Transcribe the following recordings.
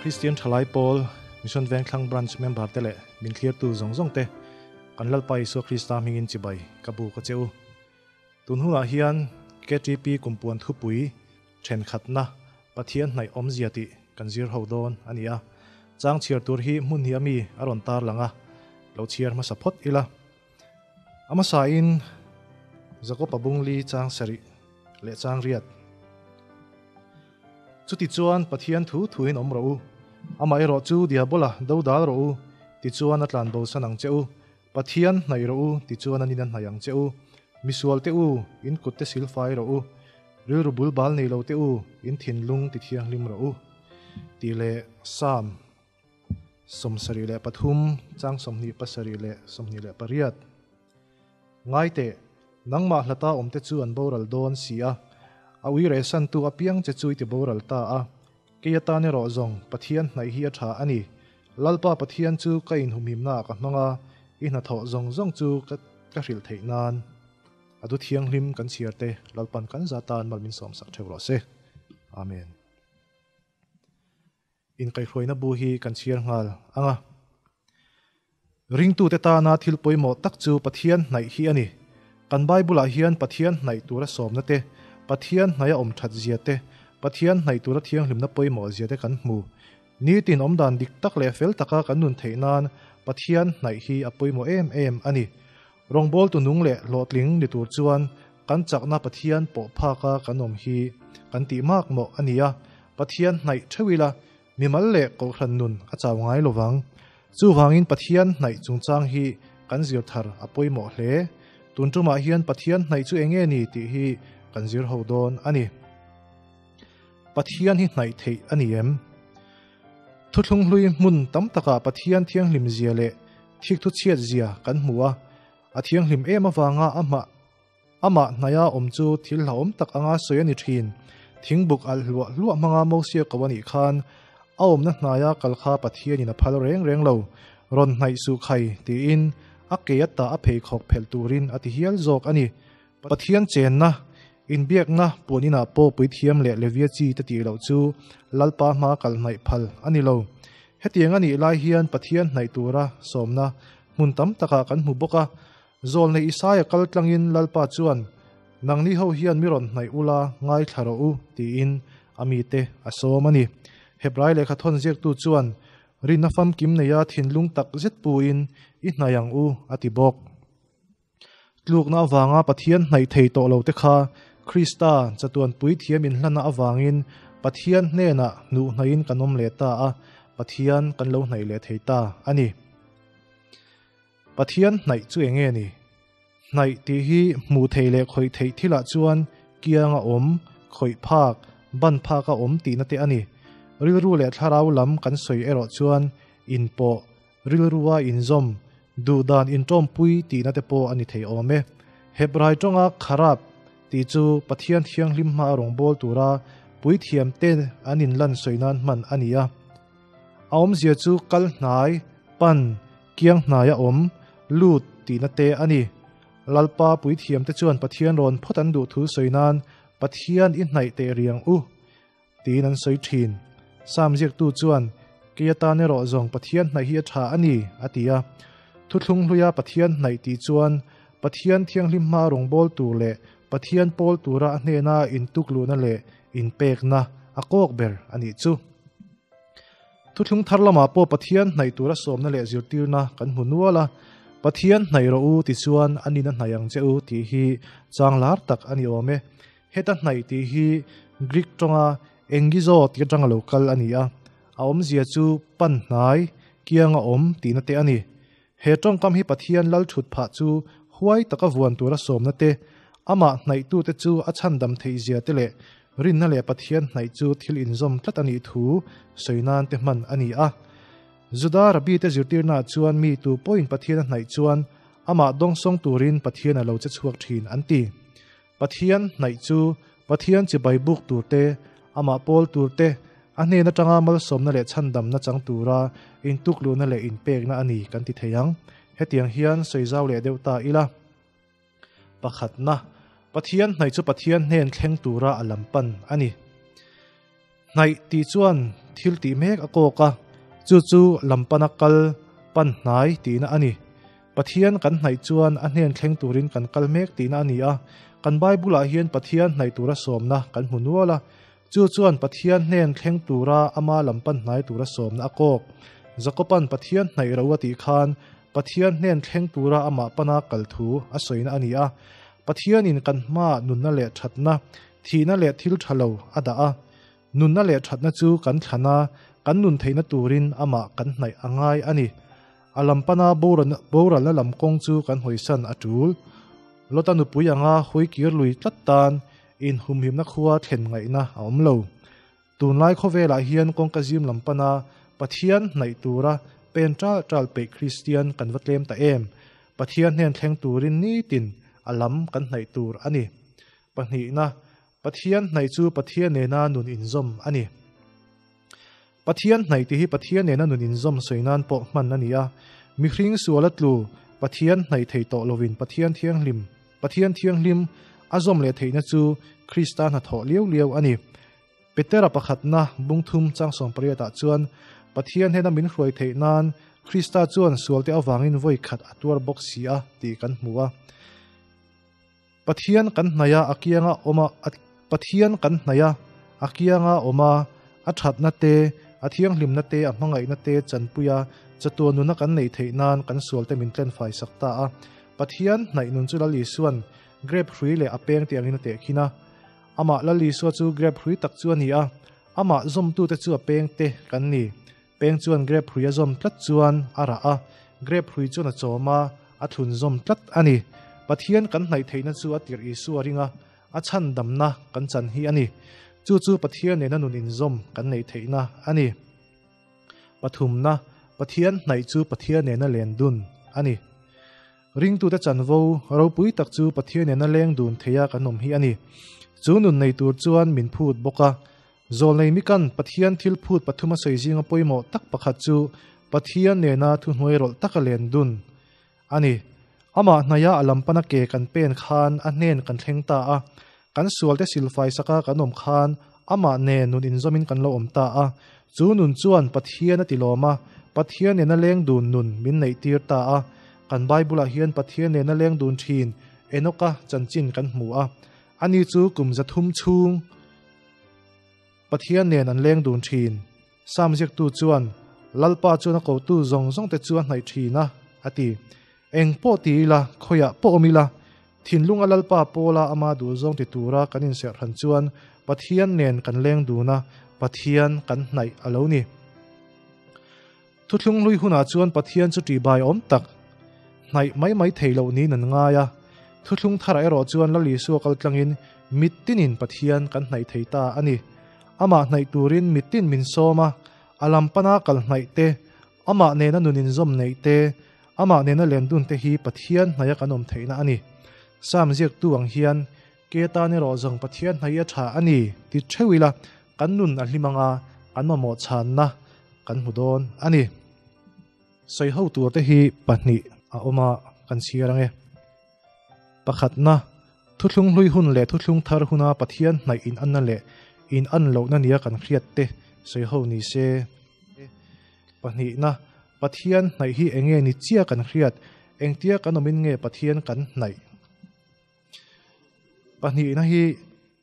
Kristian Thalai Pawl Mission Vengthlang Branch member te leh min thlirtu zawng zawng te kan Lalpa Isua Krista hmingin chibai ka bu ka che u. Tun hunah hian KTP kumpuan thupui thenkhatna Pathian hnaih awmzia tih kan zir ho dawn a ni a. Chang chhiar tur hi hmun hnih ami a rawn tar lang a, lo chhiar hmasa phawt ila. A hmasain Jakob-a bungli chang sarih leh chang riat. Chutichuan Pathian thu thuin awm rawh u, amaherawh chu Diabola dodal rawh u, tichuan a tlan bosan ang che u. Pathian hnaih rawh u, tichuan an in a hnaih ang che u. Misualte u, in kutte silfai rawh u. Rilru bul bal nei lo te u, in thinlung tithianghlim rawh u. Tih leh Psalm 73 chang 27 leh 28. Ngai teh, nangmah hlata awmte chu an boral dawn si a, a ui rehsantu apiang che chu i ti boral ta a. Kei atan erawh zawng Pathian hnaih hi a tha a ni. Lalpa Pathian chu ka inhumhimnaah ka hmang a, i hnathawh zawng zawng chu ka ka hrilh theih nan. A du thianghlim kan chhiar te Lalpan kan za tan mal min sawmsak theuh rawh se. Amen. Inkaihhruaina bu hi kan chhiar nghal ang a. Ringtute tana thil pawimawh tak chu Pathian hnaih hi a ni. Kan Bible-ah hian Pathian hnaih tura sawmna te, Pathian hnaia awm that zia te, Pathian hnaih tura thianghlimna pawimawh zia te kan hmu. Nitin awmdan dik tak leh fel taka kan nun theih nan Pathian hnaih hi a pawimawh em em a ni. Rawngbawltu nung leh hlawhtling ni tur chuan kan chakna Pathian pawh phaka kan awm hi kan tih mak mawh a ni a, Pathian hnaih theuh ila mimal leh kohhran nun a chau ngai lovang. Chuvangin Pathian hnaih chungchang hi kan zir thar a pawimawh hle. Tun tumah hian Pathian hnaih chu enge ni tih hi kan zir ho dawn a ni. Pathian hi hnaih theih a ni em? Thuthlung hlui hmun tam takah Pathian thianghlim zia leh Thikthu chhiat zia kan hmu a, a thianghlim em avanga amah amah hnaia awm chu thil hlauhawm tak anga sawi a ni thin. Thingbuk alh hluah hluah hmanga Mosia ko a nih khan a awmna hnaia kal kha Pathianin a phal reng reng lo, rawn hnaih suh khai tiin a ke ata a pheikhawk phelh turin a ti hial zawk a ni. Pathian chenna, inbiakna puan inah pawh puithiam leh Levia chi te tih loh chu Lalpa hma kal hnaih phal a ni lo. Hetiang a nih lai hian Pathian hnaih tura sawmna hmun tam takah kan hmu bawk a. Zawlnei Isaia kal tlangin Lalpa chuan, Nangni ho hian mi rawn hnaih ula ngaithla rawh u, tiin a mite a sawm a ni. Hebrai lehkha thawn ziaktu chuan, Rinna famkim neia thinlung tak zet puin i hnaih ang u, a ti bawk. Tlukna avanga Pathian hnaih thei tawh lo te kha Krista chatuan puithiam inhlanna avangin Pathian hnenah hnuh hnaihin kan awm leh ta a, Pathian kan lo hnaih leh thei ta a ni. Pathian hnaih chu eng nge ni? Hnaih tih hi hmuh theih leh khawih theih thilah chuan kianga awm, khawih phak, ban phaka awm tihna te a ni. Rilru leh thlarau lam kan sawi erawh chuan inpawh, Rilrua inzawm, duhdan inṭawmpui tihna te pawh a ni thei awm e. Hebrai ṭawnga kharab tih chu Pathian thianghlim hmaa rawngbâwl tura puithiamte an inlan sawi nan hman a ni a. A awmzia chu kal hnai, pan, kiang hnaia awm, lut tihna te a ni. Lalpa puithiamte chuan Pathian rawn phawt an duh thu sawi nan Pathian i hnaih teh riang u Tiin an sawi thin. Sam ziaktu chuan, Kei atan erawh zawng Pathian hnaih hi a tha a ni, a ti a. Thuthlung hluia Pathian hnaih tih chuan Pathian thianghlim hma rawngbâwl tur leh Pathian pawl tura a hnena intukluhna leh inpekna a kawk ber a nih chu. Thuthlung thar lamah pawh Pathian hnaih tura sawmna leh zirtirna kan hmu nual a, Pathian hnaih rawh u ti chuan a nin a hnaih ang che u tih hi chang lar tak a ni awm e. Heta hnaih tih hi Greek tawnga engizo tih atanga lo kal a ni a, a awmzia chu pan hnai, kianga awm tihna te a ni. He tawngkam hi Pathian lal thut phah chu huai taka vuan tura sawmna te, amah hnaihtute chu a chhandam theihzia te leh rinna leh Pathian hnaih chu thil inzawm tlat a nih thu sawi nan te hman a ni a. Juda Rabbi te zirtirnaah chuan mi tu pawhin Pathian a hnaih chuan amah dawngsawng turin Pathian a lo che chhuak thin an ti. Pathian hnaih chu Pathian chibai buk tur te, amah pawl tur te, a hnen atanga malsawmna leh chhandamna chang tura intukluhna leh inpekna a ni kan ti thei ang. Hetiang hian sawi zau leh deuh ta ila. Pakhatna, Pathian hnaih chu Pathian hnen thleng tura a lam pan a ni. Hnaih tih chuan thil tih mek a kawk a, chu chu lam pana kal, pan hnai tihna a ni. Pathian kan hnaih chuan a hnen thleng turin kan kal mek tihna a ni a. Kan Bible-ah hian Pathian hnaih tura sawmna kan hmu nual a. Chu chuan Pathian hnen thleng tura ama lam pan hnai tura sawmna a kawk. Jakoban Pathian hnaih ro a tih khan Pathian hnen thleng tura amah pana kal thu a sawina a ni a. Pathianin kan hmaah nunna leh thatna, thihna leh thil tha lo a dah a. Nunna leh thatna chu kan thlan a, kan nun theihna turin amah kan hnaih a ngai a ni. A lam pana boralna lam kawng chu kan hawisan a tul. Lota nupui anga hawi kir lui tlat tan inhumhimna khua thlen ngaihna a awm lo. Tunlai khawvelah hian kawngka zim lam pana Pathian hnaih tura pen ṭal ṭal peih Kristian kan va tlem ta em? Pathian hnen thleng turin nitin a lam kan hnaih tur a ni. Pahnihna, Pathian hnaih chu Pathian nena nun inzawm a ni. Pathian hnaih tih hi Pathian nena nun inzawm sawi nan pawh hman a ni a. Mihring suala tlu Pathian hnaih thei tawh lovin Pathian thianghlim Pathian thianghlim a zawm leh theihna chu Krista hnathawh liau liau a ni. Petera pakhatna bungthum changsawm pariatah chuan Pathian hnena min hruai theih nan Krista chuan sualte avangin vawi khat a tuar bawk si a tih kan hmu a. Pathian kan hnaih a, a kianga awm a, Pathian kan hnaih a, a kianga awm a, a thatna te, a thianghlimna te, a hmangaihna te chanpui a, chatuan nuna kan neih theih nan kan sualte min tlenfai sak ta a. Pathian hnaih nun chu Lal Isua'n grep hrui leh a peng tih angin a tehkhin a. Amah Lal Isua chu grep hrui tak chu a ni a, amah zawmtute chu a pengte kan ni. Peng chuan grep hrui a zawm tlat chuan a rah a, grep hrui chuan a chawm a, a thlun zawm tlat a ni. Pathian kan hnaih theihna chu a tirh Isua ring a, a chhandamna kan chan hi a ni. Chu chu Pathian nena nun inzawm kan neih theihna a ni. Pathumna, Pathian hnaih chu Pathian nena len dun a ni. Ringtute chanvo ropui tak chu Pathian nena leng dun theia kan awm hi a ni. Chu nun nei tur chuan min phut bawk a. Zawlnei mikan Pathian thil phut pathuma sawi zinga pawimawh tak pakhat chu Pathian nena thuhnuai rawlh taka len dun a ni. Amah hnaia a lam pana ke kan pen khan a hnen kan thleng ta a. Kan sualte silfai saka kan awm khan amah nen nun inzawmin kan lo awm ta a. Chu nun chuan Pathian a ti lawm a, Pathian nena leng dun nun min neih tir ta a. Kan Bible-ah hian Pathian nena leng dun thin Enoka chanchin kan hmu a. Ani chu kum 300 chhung Pathian nen an leng dun thin. Sam ziaktu chuan, Lalpa chuan a kotu zawng zawng te chu a hnaih thin a, a ti. Eng pawh ti ila, khawiah pawh awm ila, thinlunga Lalpa pawla ama duh zawng ti tura kan inserh hran chuan Pathian nen kan leng dun a, Pathian kan hnaih a lo ni. Thuthlung hlui hunah chuan Pathian chu ṭihbai awm tak, hnaih mai mai thei loh niin an ngai a. Thuthlung tharah erawh chuan Lal Isua kal tlangin mitinin Pathian kan hnaih thei ta a ni. Amah hnaih turin mitin min sawm a, a lam pana kal hnaih te, amah nena nun inzawm neih te, amah nena lendun te hi Pathian hnaiha kan awm theihna a ni. Sam ziaktu ang hian, Ke tan erawh zawng Pathian hnaih a tha a ni ti theuh ila kan nun a hlim anga kan mamawh chhanna kan hmu dawn a ni. Sawi ho tur te hi pahnih a awm a, kan chhiar ang e. Pakhatna, thuthlung hlui hun leh thuthlung thar huna Pathian hnaih in anna leh in an lohna nia kan hriat te sawi ho ni se. Pahnihna, Pathian hnaih hi enge ni chiah kan hriat, engtia kan awmin nge Pathian kan hnaih? Pahnihna hi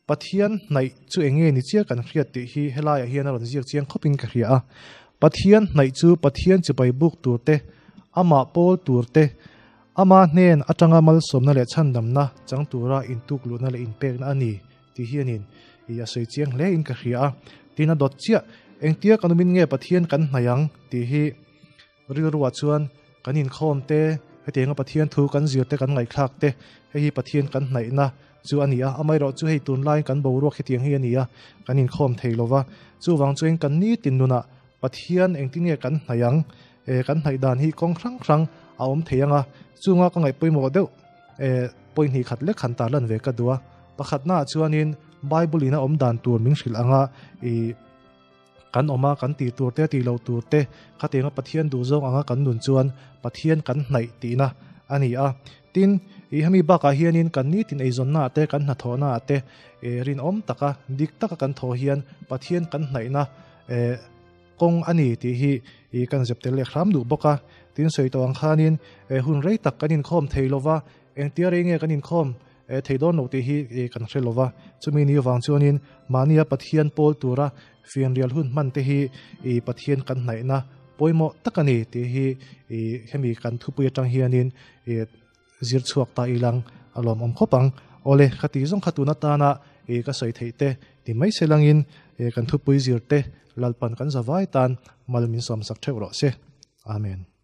Pathian hnaih chu enge ni chiah kan hriat tih hi helaiah hian a rawn ziak chiang khawpin ka hria a. Pathian hnaih chu Pathian chipai buk tur te, amah pawl tur te, ama hnen atanga malsawmna leh chhandamna chang tura intuk luhna leh inpekna a ni tih hianin i a sawi chiang hle in ka hria a. Tin a dawt chiah, engtia kan awmin nge Pathian kan hnaih ang tih hi Rilruah chuan kan inkhawm te, hetianga Pathian thu kan zir te kan ngaihthlak te, hei hi Pathian kan hnaihna chu a ni a. Amaherawh chu hei tunlaiin kan boruak hetiang hi a ni a, kan inkhawm thei lo va. Chuvang chuan kan nitin nunah Pathian engtin nge kan hnaih ang? E, kan hnaih dan hi kawng hrang hrang a awm thei ang a. Chunga ka ngaih pawimawh deuh e, pawihnih khat lek han tarlan ve ka duh a. Pakhatnaah chuanin Bible in a awm dan tur min hrilh ang a, i, Kan awm a, kan tih tur te, tih loh tur te, khatianga Pathian duhzawng anga kan nun chuan Pathian kan hnaih tihna a ni a. Tin, I hemi bakah hianin kan nitin eizawnnaah te, kan hnathawhnaah te rinawm taka, dik taka kan thaw hian Pathian kan hnaihna kawng a ni tih hi kan zep tel leh hram duh bawk a. Tin sawi tawh ang khanin hun rei tak kan inkhawm thei lova, engtia rei nge kan inkhawm thei dawn lo tih hi kan hre lova. Chumi ni avang chuanin mahnia Pathian pawl tura fianrial hun hman te hi Pathian kan hnaihna pawimawh tak a ni tih hi hemi kan thupui atang hianin Zir chhuak ta ilang a lawmawm khawp ang. Awle, ka tih zawng kha tun atana i ka sawi theih te ti mai se langin kan thupui zir te Lalpan kan zavai tan mal min sawmsak theuh rawh se. Amen.